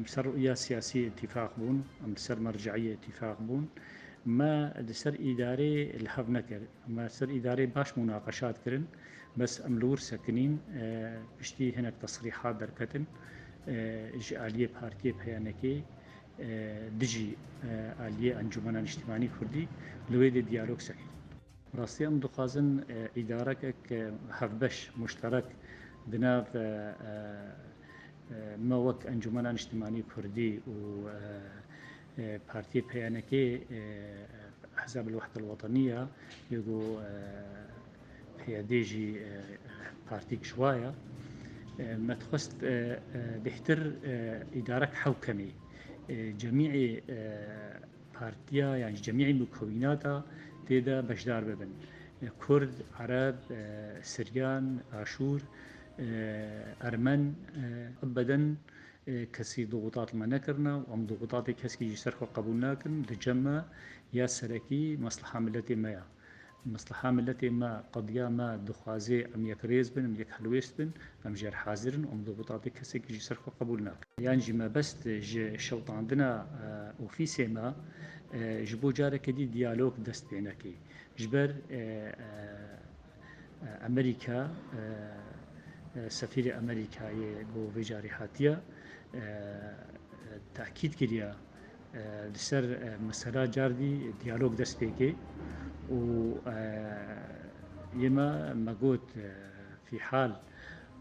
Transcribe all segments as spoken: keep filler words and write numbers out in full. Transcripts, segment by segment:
Ser ruya siyasî îtîfaq bûn, em li ser merceiyê îtîfaq bûn. Me li ser îdarê li hev nekir. Me ser îdarê baş munaqeşat kirin, bes em li wir sekinîn, e, piştî hinek tesrîhat derketin, e, ji aliyê partiyê P Y N K, e, dijî, e, aliyê Encûmena Niştimanî Kurdî, li wê dê diyalog sekinîn. Rastî em dixwazin, e, îdarekek, e, hevbeş, muşterek di nav, e, e, e, me wek Encûmena Niştimanî Kurdî û, e, e, Partiyê P Y N K, e, Hizab el Wehde el Weteniye, yê ku, e, P Y D jî, e, partîk ji wa ye. E, me dixwest, e, e, bêhtir, e, îdarek hewkemî, e, cemî, e, partiya, yan jî cemî mukewînata tê de beşdar bibin. E, Kurd, Ereb, e, Siryan, Aşûr, e, Ermen, e, ebeden, e, kesî dixutat li me nekirine û em dixutatê keskî ji ser xwe qebûl nakin. Di cem me ya serekî mesleha miletê me ya. Mesleha miletê me, qediya me dixwaze em yekrêz bin, em yek helwêst bin, em jê re hazir in û em dixutatê kesekî ji ser xwe qebûl nakin. Yan jî mebest ji şewitandina, e, ofîsê me, e, ji bo careke dî diyalog dest pê neke. Ji ber, e, e, e, Amerîka, e, e, sefîrê Amerîkayê ku vê carî hatiye, e, e, tekîd kiriye, e, li ser, e, mesela cardî diyalog dest pê ke û, e, yê me, me got, e, fî hal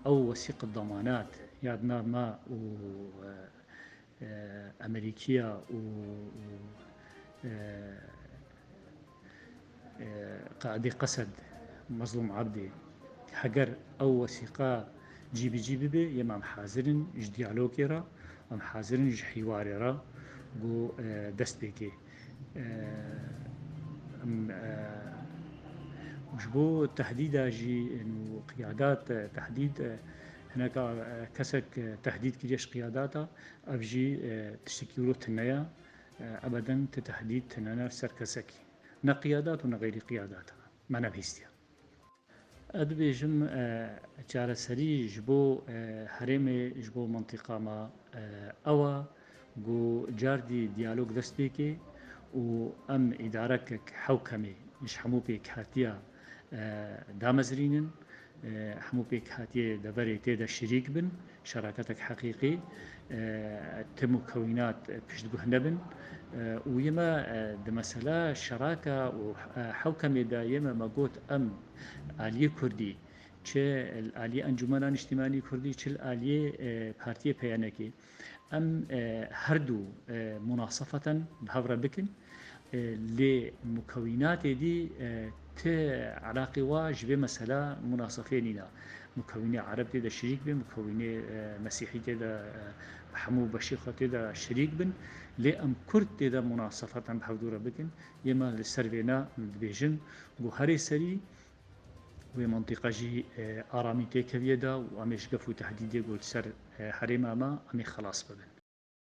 ew wesîqet damanat ya di nav me û, e, e, Amerîkiya û, û, e, e, Qaedê Qesed, Mezlûm Ebdê, heger ew wesîqa cî bi cî bibe, yê me em hazir in ji diyalogê re, em hazir in ji hîwarê re ku, e, dest pê ke. E, em, e, ji bo tehdîda jî û qiyadat, e, tehdîd, e, hineka, e, kesek, e, tehdîd kiriye ji qiyadata, ev jî, e, tiştekî wilo tune ye. E, ebeden ti tehdîd tune ne ser kesekî. Ne qiyadat û ne xeyrî qiyadat. Me nebihîstiye. Ez dibêjim, e, çareserî ji bo, e, herêmê, ji bo mintîqa me, e, ew e ku cardî diyalog dest pê ke û em îdarekek hewkemê ji hemû pêkhatiya, e, damezrînin. E, hemû pêkhatiyê deverê tê de şirîk bin, şeraketek heqîqî, e, tim û kewînat piştguh nebin. E, û yê me, e, di mesela şeraka û, e, hewkemê de yê me, me got em aliyê Kurdî, çi li aliyê Encûmena Niştimanî Kurdî, çi li aliyê, e, Partiyê P Y N K, em, e, her du, e, munasefeten bi hev re bikin. E, lê mukewînatê dî, e, ti elaqê wa ji vê mesela munasefê nîne. Mukewînê Ereb tê de şirîk bin, mukewînê, e, Mesîhî tê de, e, hemû beşê xwe tê de şirîk bin. Lê em Kurd tê de munasefeten bi hevdû re bikin. Yê me li ser vêne dibêjin ku herê serî wê mintîqa jî, e, aramî têkeviye de û em ê ji gef û tehdîdê ku li ser, e, herêma me em ê xelas bibin.